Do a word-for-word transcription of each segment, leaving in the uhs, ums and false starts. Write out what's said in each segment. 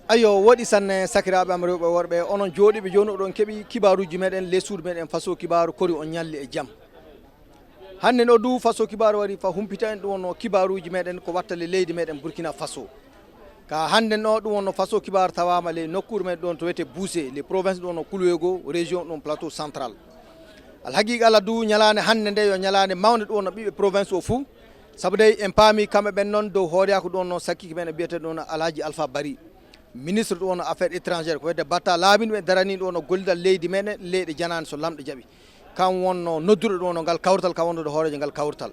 Ayo, woɗi sanne, sakiraaɓe am rewɓe e worɓe, onon jooɗiiɓe jooni, oɗon keɓi kibaaruuji meɗen, les suudu meɗen Faso Kibaaru, kori on ñalli e jam. Hannden o du Faso Kibaaru wari fa humpita en ɗum wonno kibaaruuji meɗen ko wattale leydi meɗen Burkina Faso. Ka hannden o ɗum wonno Faso Kibaaru tawaama le nokkuure meɗen ɗon to wiyetee Bousse, le province ɗum wonno Koulouégo, région ɗum Plateau Central. Alhaqiiqa Allah du ñalaande hannde nde yo ñalaande mawnde ɗum wonno ɓiɓɓe province o fuu. Sabu dey en paami kamɓe ɓen noon dow hooreyaaku ɗum wonno sakkiike meɗen biyeteeɗo ɗum wonno Alhaji Alpha Bari. Ministre ɗum wonno affaire étrangère ko wiyetee Batta Laamini ɓe daranii ɗum wonno gollidal leydi meɗen, leyɗe janaani so lamɗo jaɓi. Kam wonno nodduɗo ɗum wonno ngal kawrital, kam wondude hooreejo ngal kawrital.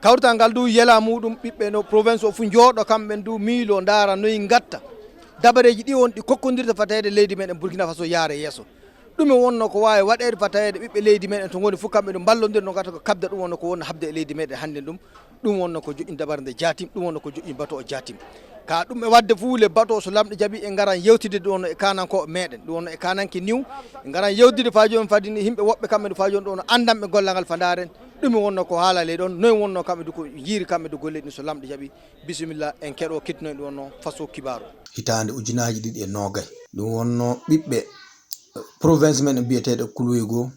Kawrital ngal du yela muɗum ɓiɓɓe no province o fuu njooɗo kamɓe du miilo ndaara noyi ngatta dabareeji ɗi won ɗi kokkondirta fatayeede leydi meɗen Burkina Faso yaara yeeso. Ɗume wonno ko waawi waɗeede fatayeede ɓiɓɓe leydi meɗen to ngoni fuu kamɓe du mballondira no ngatta ko kabda ɗum wonno ko wonno habde e leydi meɗen hannden ɗum. Ɗum wonno ko joƴƴin dabarde jaatim, ɗum wonno ko joƴƴin bato o jaatim. Ka ɗum e waɗde fuu le bato so lamɗo jaɓi en ngaran yewtidde ɗum wonno e kanankooɓe meɗen, ɗum wonno e kananke niw, en ngaran yewtidde faa jooni fadini yimɓe woɓɓe kamɓe du faa jooni ɗum wonno anndanɓe gollal ngal fa ndaaren. Ɗum wonno ko haala ley ɗon, noy wonno kamɓe du ko jiiri kamɓe du golle ɗin so lamɗo jaɓi. Bisimilla, en keɗo kettinoy ɗum wonno Faso Kibaaru. Hitaande ujunaaji ɗiɗi e noogay. Ɗum wonno ɓiɓɓe province men biyeteeɗo Koulouégo,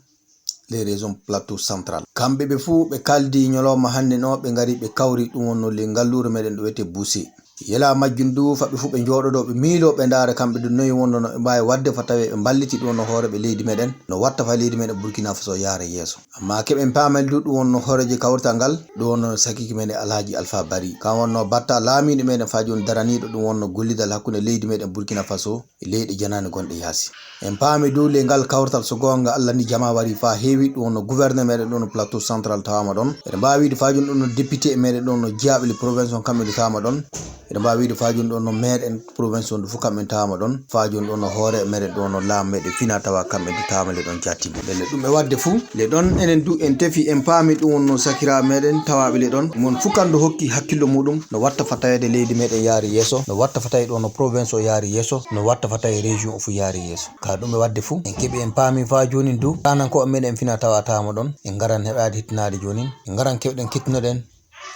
les régions Plateau Central. Kamɓe ɓe fuu ɓe kaldi ñolooma hannde no ɓe ngari ɓe kawri ɗum wonno le ngalluure meɗen ɗo wiyetee Bousse. Yela majjum du faɓɓe fuu ɓe njooɗodo ɓe miilo ɓe ndaara kamɓe du noyi wonno no ɓe mbaawi waɗde fa tawee ɓe mballiti ɗum wonno hooreeɓe leydi meɗen no watta fa leydi meɗen Burkina Faso yaara yeeso. Amma keɓen paamen du ɗum wonno hooreejo kawrital ngal ɗum wonno sakiike meɗen Alhaji Alpha Bari. Kan wonno batta laamiiɗo meɗen fa jooni daraniiɗo ɗum wonno gollidal hakkunde leydi meɗen Burkina Faso e leyɗe janaane gonɗe yaasi. En paami du le ngal kawrital so goonga Allah ni jama wari fa heewi ɗum wonno gouverneur meɗen ɗum wonno Plateau Central tawaama ɗon. Eɗen mbaawi wiide fa jooni ɗum wonno député e meɗen ɗum wonno jiyaaɓe le province on kamɓe du tawaama ɗon. Eɗen mbaawi wiide fa jooni ɗum wonno maire en province on du fof kamɓe tawaama ɗon. Fa jooni ɗum wonno hoore meɗen ɗum wonno laamu meɗen fina tawa kamɓe du tawaama le ɗon jattinɓe. Ndelle ɗum e waɗde fuu le ɗon enen du en tefi en paami ɗum wonno sakiraaɓe meɗen tawaaɓe le ɗon. Mon fuu kan du hokki hakkillo muɗum no watta fa taweede leydi meɗen yaari yeeso, no watta fa tawi ɗum wonno province o yaari yeeso, no watta fa tawi région o fuu yaari yeeso. Ka ɗum e waɗde fuu, en keɓi en paami faa jooni du, kaanankooɓe meɗen fina tawa tawaama ɗon, en ngaran heɓaade hittinaade jooni, en ngaran kewɗen kettinoɗen,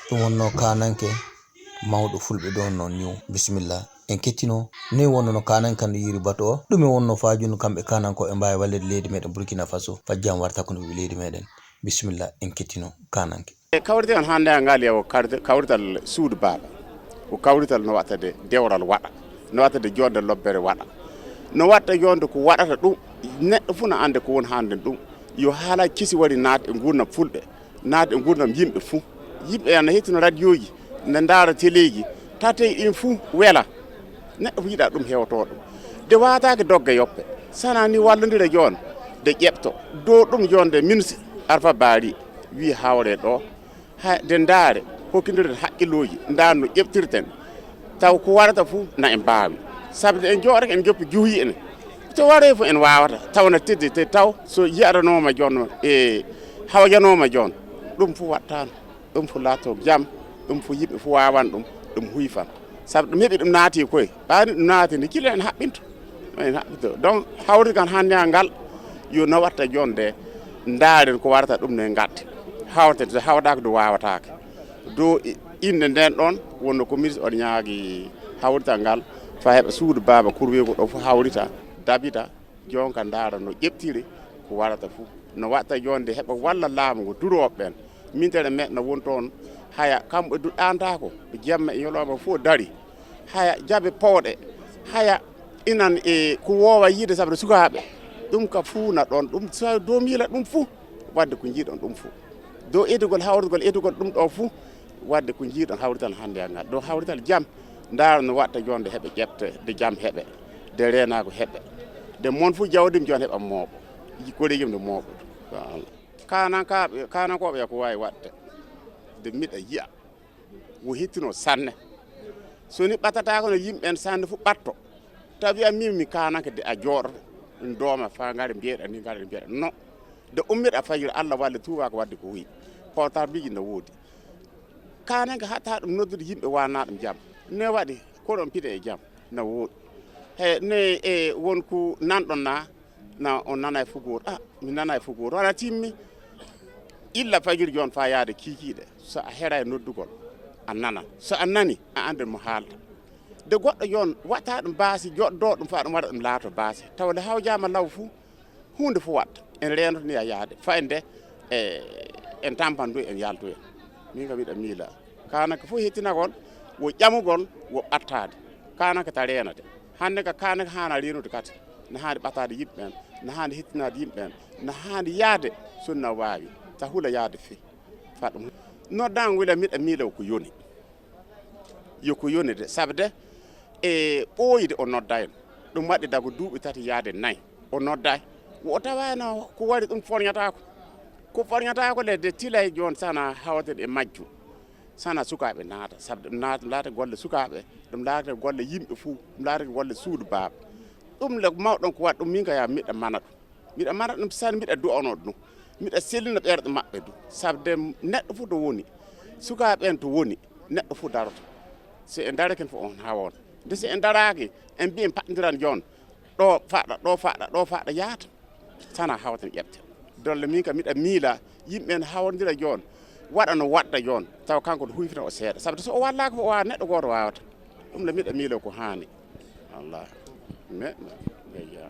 ɗum wonno kaananke mawɗo fulɓe ɗo noon niw. Bisimilla, en kettino, noy wonno no kaananke kan yiiri bato o, ɗume wonno faa jooni kamɓe kaanankooɓe mbaawi walleede leydi meɗen Burkina Faso, fa jam warta ko no ɓe leydi meɗen. Bisimilla, en kettino kaananke. E kawrital hannde ngal yo kawrital, kawrital suudu baaba. Ko kawrital no wattade dewral waɗa, no wattade jonde lobbere waɗa, no watta jonde ko waɗata ɗum, neɗɗo fof no annde ko woni hannde ɗum. Yo haala kesi wari naat e nguurndam fulɓe, naat e nguurndam yimɓe fof. Yimɓe ana hettino radioji, ne ndaara teleji, tatey ɗin fof wela. Neɗɗo fof yiɗa ɗum hewto ɗum. De wataake dogga yoppe, sana ni wallondira joon, de ƴeɓto. Dow ɗum jonde ministre Arfa Baari wi hawre ɗo. Ha de ndaare, hokkindiren haqqillooji, ndaar no ƴeftirten, taw ko warata fof na en mbaawi. Sabu de en jooɗake en joppi juuyi enen. To waree fof en waawata, taw na teddi te taw so yi'aranooma joon e hawjanooma joon, ɗum fof waɗtaano. Ɗum fof laatoo jam, ɗum fof yimɓe fof waawan ɗum, ɗum huyfan. Sabu ɗum heɓi ɗum naati koye, ɓaani ɗum naati ni kila en haɓɓinto. En haɓɓinto. Donc, hawri kan hannde ngal, yo no watta jonde, ndaaren ko warata ɗum ne ngadde. Hawten, so hawtaaka ɗum waawataake. Do i-, innde nden ɗon, wonno ko ministre on ñaagi hawrital ngal, fa heɓa suudu baaba kurweego ɗo fof hawrita, dabita, jonka ndaara no ƴeɓtiri ko warata fof. No watta jonde heɓa walla laamu ngu durooɓe ɓen. Min tene meɗna won toon, haya kamɓe du ɗaantaako, jemma e ñalawma fof dari. Haya jabe pooɗe, haya inan e ko woowa yiide sabu sukaaɓe. Ɗum ka fuu na ɗon, ɗum so dow miila ɗum fuu, wadde ko njiiɗon ɗum fuu. Dow etugol, hawrugol etugol ɗum ɗo fuu, wadde ko njiiɗon hawrital hannde e ngal. Ɗo hawrital jam, ndaara no watta jonde heɓe ƴefte, de jam heɓe, de reenaako heɓe. De mon fuu jawdim jon heɓa mooɓo, koreejum de mooɓo. Kaanankaaɓe, kaanankooɓe ko waawi waɗde, de miɗa yi'a. Wo hittuno sanne. So ni ɓattataako no yimɓe en sanne fof ɓatto. Tawi a min mi kaananke de a jooɗoto. Ɗum dooma fa ngare mbiyeɗa ni ngare mbiyeɗa. No. De ummiɗa fajiri Allah walle tuuba ko wadde ko huyi. Portable ji no woodi. Kaananke hatta ɗum noddude yimɓe wanna ɗum jam. Ne waɗi ko ɗon piɗe e jam. Na woodi. He ne e won ko nanɗon na na on nana e fo gooto. Ah, mi nana e fo gooto. Wona timmi. Illa fajiri joon fa yaade kiikiiɗe. So a hera e noddugol, a nana. So a nani, a annden mo haalta. De goɗɗo yon watta ɗum baasi, joɗɗo ɗum fa ɗum waɗa ɗum laato baasi. Tawa nde hawjaama law fuu, huunde fuu waɗta. En reenoto ni a yahde, fayde e en tampan du en yaltu en. Min ka miɗa miila. Kaanaka fuu hettinagol, wo ƴamugol, wo ɓattaade. Kaanaka ta reenate. Hannde ka kaanaka haana reenude kadi. Na haani ɓattaade yimɓe ɓen, na haani hettinaade yimɓe ɓen, na haani yahde sunna waawi. Ta hula yahde fii. Fa ɗum. Noddaango wila miɗa miila ko yoni. Yo ko yoni de, sabu de e ɓooyde o nodda en. Ɗum waɗi dago duuɓi tati yaade nayi. O nodda. Wo o tawaano ko wari ɗum forñataako. Ko forñataako le de tilay joon sana hawten e majju. Sana sukaaɓe naata, sabu ɗum naata, laata golle sukaaɓe, ɗum laata golle yimɓe fuu, ɗum laata golle suudu baaba. Ɗum le mawɗon ko waɗi ɗum min ka yaa miɗa mana ɗum. Miɗa mara ɗum sani, miɗa du'anoo ɗum. Miɗa sellina ɓerɗe maɓɓe du. Sabu de neɗɗo fof to woni, sukaaɓe ɓen to woni, neɗɗo fof daroto. So en darake fof on hawon. De so en daraaki, en mbiyen paɗondiran joon. Ɗo faɗa, ɗo faɗa, ɗo faɗa yaata. Sana hawten ƴeɓte. Dolle min ka miɗa miila, yimɓe en hawondira joon. Waɗa no waɗda joon. Tawa kanko no huyfina o seeɗa. Sabu so o wallaaka fof, o waawa neɗɗo gooto waawata. Ɗum le miɗa miila ko haani. Allah. Mais, mais, mais, ya.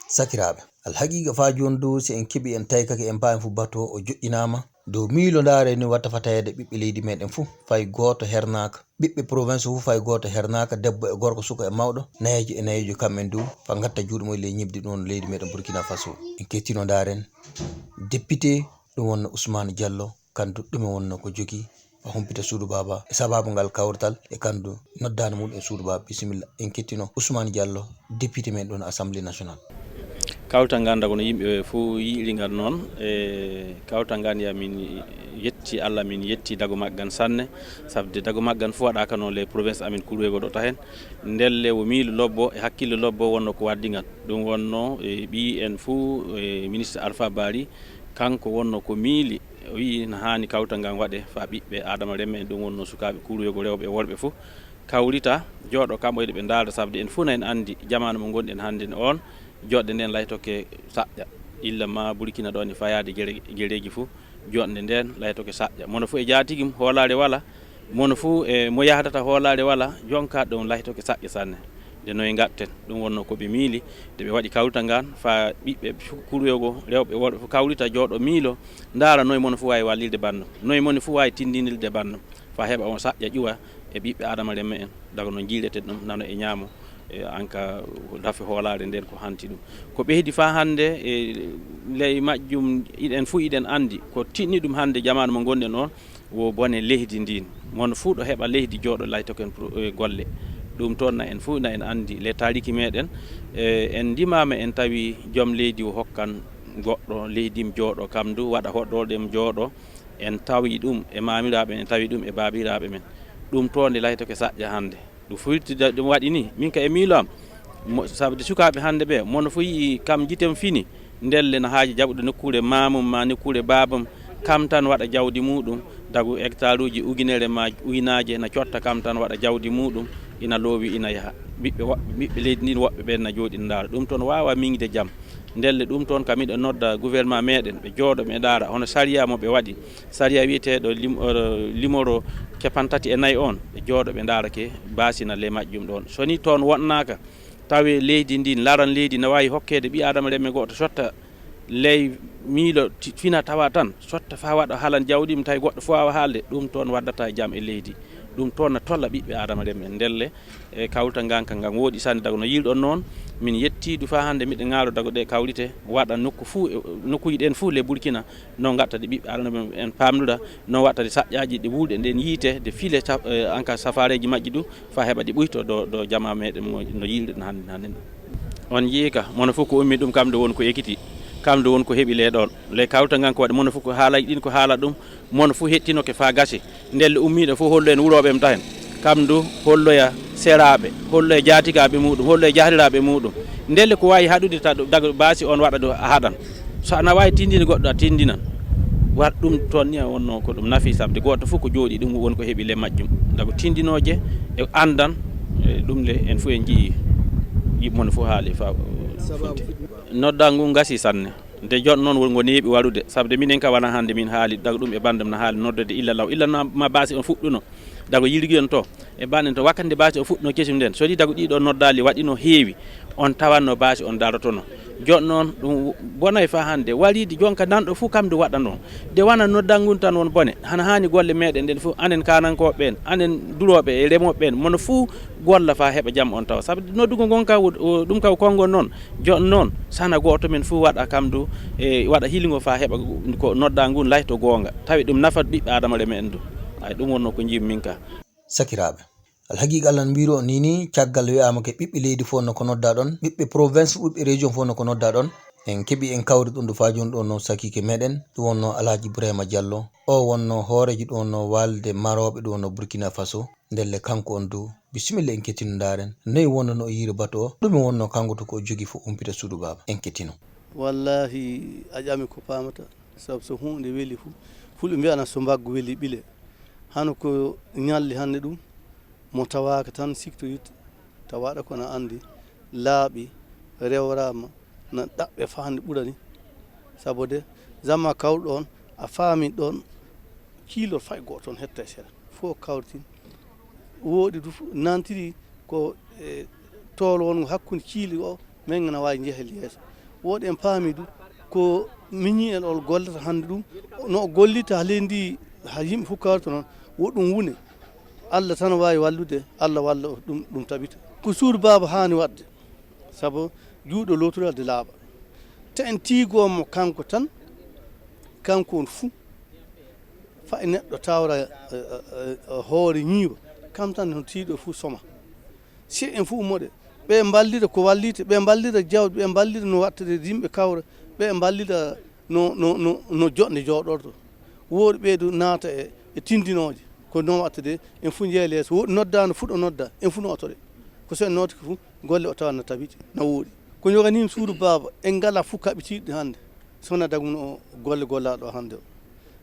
Sakiraaɓe, alhaqiiqa faa jooni dow, si en keɓii en taykake en paami fuu bato o joƴƴinaama. Dow miilo ndaare ni watta fa taweede ɓiɓɓe leydi meɗen fuu fay gooto hernaaka. Ɓiɓɓe province fuu fay gooto hernaaka, debbo e gorko, suka e mawɗo, nayeejo e nayeejo kamɓen dow, fa ngatta juuɗe mum ley ñiɓde ɗum leydi meɗen Burkina Faso. En kettino ndaaren député ɗum wonno Ousmane Diallo, kandu ɗum wonno ko jogi fa humpita suudu baaba e sababu ngal kawrital e kandu noddaani mum e suudu baaba. Bisimilla, en kettino Ousmane Diallo, député men ɗon Assemblée nationale. Kawtal ngal dago no yimɓe fof yi'iri ngal noon, e kawtal ngal ya min yetti Allah, min yetti dago maggan sanne, sabde dago maggan fof waɗaaka noon les province amin Kuruwego ɗo tahen. Ndelle wo miilu lobbo e hakkille lobbo wonno ko waddi ngal. Ɗum wonno e ɓiyi en fof e ministre Alpha Bari, kanko wonno ko miili, o wi'i no haani kawtal ngal waɗe fa ɓiɓɓe Adama remme en, ɗum wonno sukaaɓe Kuruwego rewɓe e worɓe fof. Kawrita, jooɗo kamɓe ɗe ɓe ndaara, sabde en fof na en anndi jamaanu mo ngonɗen hannden on, joɗɗe nden laytoke saƴƴa. Illa ma Burkina ɗo ni fayaade gere-, gereeji fof, joɗnde nden laytoke saƴƴa. Mono fof e jaatigi mum, hoolaare wala, mono fof e mo yahdata hoolaare wala, jonka ɗum laytoke saƴƴa sanne. Nde noye ngatten, ɗum wonno ko ɓe miili, nde ɓe waɗi kawrital ngal, fa ɓiɓɓe Kuruwego, rewɓe, worɓe fof kawrita, jooɗo miilo, ndaara noye mono fof waawi wallirde banndum, noye mono fof waawi tinndinirde banndum. Fa heɓa on saƴƴa ƴuwa e ɓiɓɓe Adama remme en, daga no jiilete ɗum nano e ñaamo, e anka dafe hoolaare nden ko hanti ɗum. Ko ɓeydi fa hannde e ley majjum, iɗen fuu iɗen anndi ko tinni ɗum hannde jamaanu mo ngonɗen on, wo bone leydi ndin. Mon fuu ɗo heɓa leydi jooɗo laytoken pro-, e golle. Ɗum toon na en fuu na en anndi le taariki meɗen, e en ndimaama en tawi joom leydi o hokkan goɗɗo leydi m jooɗo kam du waɗa hoɗɗoɗe m jooɗo. En tawi ɗum e maamiraaɓe men, en tawi ɗum e baabiraaɓe men. Ɗum toon nde laytoke saƴƴa hannde. Ɗum firti da-, ɗum waɗi ni, min ka e miilo am, mo-, sabu de sukaaɓe hannde ɓe, mono fof yi'i kam jitem fini, ndelle na haaji jaɓude nokkuure maamum ma nokkuure baabam, kam tan waɗa jawdi muuɗum, dagu hectare uji ujunere ma ujunaaje na cotta kam tan waɗa jawdi muuɗum, ina loowi ina yaha. Ɓiɓɓe woɓɓe, ɓiɓɓe leydi ndin woɓɓe ɓen na jooɗi ndaara. Ɗum toon waawa miñde jam. Ndelle ɗum toon kam miɗo nodda gouvernement meɗen, ɓe jooɗo ɓe ndaara hono sariya mo ɓe waɗi, sariya wiyeteeɗo lim-, oro, limoro capantati e nayi on, ɓe jooɗo ɓe ndaarake baasina le majjum ɗon. So ni toon wonnaaka, tawi leydi ndin, laran leydi no waawi hokkeede ɓii Aadama remme gooto sotta ley miilo ti-, fina tawa tan, sotta fa waɗa haalan jawdi mum, tawi goɗɗo fof waawa haalde, ɗum toon waddata jam e leydi. Ɗum toon na tolla ɓiɓɓe Aadama remme en. Ndelle, e kawrital ngal ka ngal wooɗi sanne dago no yiilɗon noon. Min yetti du fa hannde miɗen ŋaaro dago ɗe kawrite waɗa nokku fuu e, nokkuuji ɗen fuu le Burkina no ngatta ɗe ɓiɓɓe Aadama en paamnduɗa, no watta ɗe saƴƴaaji ɗe wuuɗe nden yiite, ɗe file sa-, e, anka safaareeji majji du fa heɓa ɗi ɓuyto ɗo, ɗo jamaa meɗen mo no yiilɗen hannde, hannde. On njii ka, mono fof ko ummi ɗum kam nde won ko ekiti, kam nde won ko heɓi le ɗon. Le kawrital ngal ko waɗi mono fof ko haalaji ɗin ko haala ɗum, mono fof hettinoke fa gasi. Ndelle ummiiɗo fof hollo en wurooɓe mum tahen. Kam du holloya seraaɓe, holloya jaatigaaɓe muuɗum, holloya jahriraaɓe muuɗum. Ndelle ko waawi haɗude ta daga baasi on waɗa ɗo a haɗan. So ana waawi tindinde goɗɗo a tindinan. War ɗum toon ni a wonno ko ɗum nafi, sabde gooto fof ko jooɗi ɗum woni ko heɓi le majjum. Daga tindinooje e anndan, e ɗum le en fof en njii, yiɓ mon fof haali fa. Noddal ngu gasi sanne. Nde joɗɗo noon won ngo neeɓi warude, sabde minen ka wona hannde min haali daga ɗum e banndam na haali noddode illa law, illa na ma baasi on fuɗɗuno. Dago yirgi en to, e banen to wakkati nde baasi o fuɗɗino kesum nden, so di dago ɗiɗo noddaali waɗino heewi, on tawanno baasi on darotono. Jooni noon, ɗum bonay faa hannde, wariidi jonka nanɗo fuu kam ndu waɗanoo. De wana noddangu tan won bone, hana haani golle meɗen ɗen fuu, anen kaanankooɓe ɓen, anen durooɓe e remooɓe ɓen, mono fuu golla faa heɓa jam on tawa. Sabu noddugol ngon ka wo-, o-, ɗum ka ko konngol noon, jooni noon, sana gooto men fuu waɗa kam ndu, e waɗa hilingo faa heɓa ko nodda ngun layto goonga. Tawi ɗum nafat ɓiɓɓe Aadama remen en ndu. Ay, ɗum wonnoo ko njiimi min ka. Sakiraaɓe, alhaqiiqa Allah no mbiru on nii nii, caggal wi'aama ke ɓiɓɓe leydi fof no ko noddaa ɗon, ɓiɓɓe province, ɓiɓɓe région fof no ko noddaa ɗon. En keɓi en kawri ɗum ɗo faa jooni ɗo no sakiike meɗen, ɗum wonnoo Alhaji Ibrahima Diallo. O wonnoo hooreejo ɗum wonnoo waalde marooɓe ɗum wonnoo Burkina Faso. Ndelle kanko on du, bisimilla en kettino ndaaren. Noy wonnoo no o yiiri batu o? Ɗume wonnoo kanko to ko o jogi fof humpita suudu baaba? En kettino. Wallahi, a ƴami ko paamata. Sabu so huunde weli fu, fulɓe mbi'ana so mbaggu weli ɓile. Hano ko ñalli hannde ɗum, mo tawaaka tan siktoyit, tawaɗa ko na anndi, laaɓi, rewraama, na ɗaɓɓe faa hannde ɓurani. Sabu de, zamma kawruɗo on, a faami ɗon, kiilol fay gooto on hetta e sera. Fof kawritin. Wooɗi du fu-, nantiri ko, e, tool wonngo hakkunde ciili o, men na waawi njehel yeeso. Wooɗi en paami du ko miñi en ol gollata hannde ɗum, no o gollita haa leydi ndi, haa yimɓe fof kawrita noon, wo ɗum wune. Allah tan waawi wallude, Allah walla o ɗum, ɗum tabita. Ko suudu baaba haani waɗde, sabu juuɗo lootural de laaɓa. Te en tiigoo mo kanko tan, kanko on fuu, faa e neɗɗo tawra, e, e, e, hoore ñiiwa, kam tan no tiiɗo fuu soma. Si en fuu ummoɗe, ɓe mballira ko wallite, ɓe mballira jawdi, ɓe mballira no wattede yimɓe kawra, ɓe mballira no, no, no, no joɗnde jooɗorto. Wooɗi ɓe du naata e, e tindinooje, ko no wattede, en fuu njeya leeso. Wooɗi noddaano fuu ɗo nodda, en fuu no otoɗe. Ko so en nootike fuu, golle o tawa na tabiti, na wooɗi. Ko ñoganiimi suudu baaba, en ngalaa fuu kaɓitiiɗo hannde, so wonaa dagu no o golle gollaaɗo o hannde o.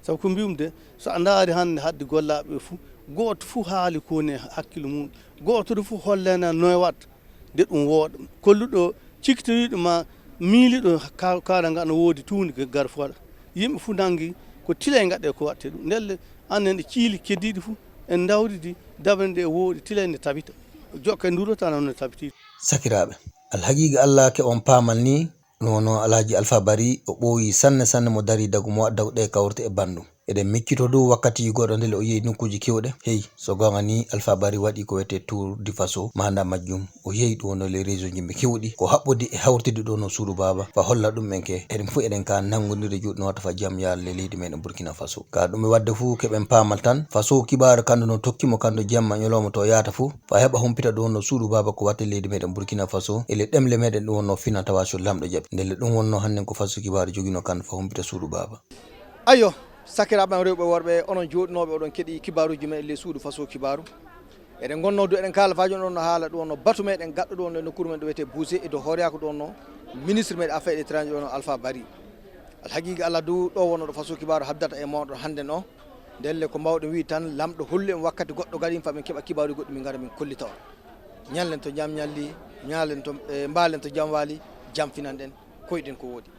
Sabu ko mbiyum de, so a ndaari hannde hadde gollaaɓe ɓe fuu, gooto fuu haali ko woni e hakkille mum, gooto du fuu hollana no e watta, de ɗum wooɗa. Kolluɗo cikkitoriiɗo ma miiliɗo ka-, kaara nga no woodi tuundi ga-, gar fooɗa. Yimɓe fuu nangi ko tilay ngaɗe ko watte ɗum. Ndelle annen e ciili keddiiɗi fuu, en ndawridi daɓre nde e wooɗi tilay nde tabita. Jokke ndurata noon no tabiti. Sakiraaɓe, alhaqiiqa Allah ke on paamal ni, no wonno Alhaji Alpha Bari, o ɓooyi sanne sanne mo dari dagu mo wadda ɗe kawrte e banndum. Eɗen miccito dow wakkati goɗɗo ndele o yehi nokkuuji kewɗe. Hey, so goonga ni Alpha Bari waɗi ko wiyetee Tour du Faso, maanda majjum o yehi ɗum wonno les région ji mbi kewɗi. Ko haɓɓude e hawrtude ɗo no suudu baaba, fa holla ɗum en ke. Eɗen fof eɗen ka nanngondirde juuɗe no watta fa jam yaale leydi meɗen Burkina Faso. Ka ɗum e waɗde fof keɓen paamal tan, Faso kibaaru kandu no tokki mo kandu jamma ñalawma to yaata fof, fa heɓa humpita ɗum wonno suudu baaba ko watte leydi meɗen Burkina Faso, e le ɗemle meɗen ɗum wonno fina tawa so lamɗo jaɓi. Ndelle ɗum wonno hannden ko Faso kibaaru jogino kan fa humpita suudu baaba. Ayo, sakiraaɓe am rewɓe e worɓe, onon jooɗinooɓe oɗon keɗi kibaaruuji men e ley suudu Faso kibaaru. Eɗen ngonnoo du, eɗen kaala fa jooni ɗon no haala ɗum wonno batu meɗen gaɗɗo ɗum wonno e nokkuure men ɗo wiyetee Bouzé e dow hooreyaaku ɗum wonno ministre meɗen affaires étrangères ɗum wonno Alpha Bari. Alhaqiiqa Allah du ɗo wonno ɗo Faso kibaaru habdata e mooɗon hannden o. Ndelle ko mbaawɗen wiide tan, lamɗo hollu en wakkati goɗɗo gariima fa min keɓa kibaaruuji goɗɗi min ngara min kollita on. Ñallen to jam ñalli, ñallen to, e mbaalen to jam waali, jam finan ɗen, koyɗen ko wooɗi.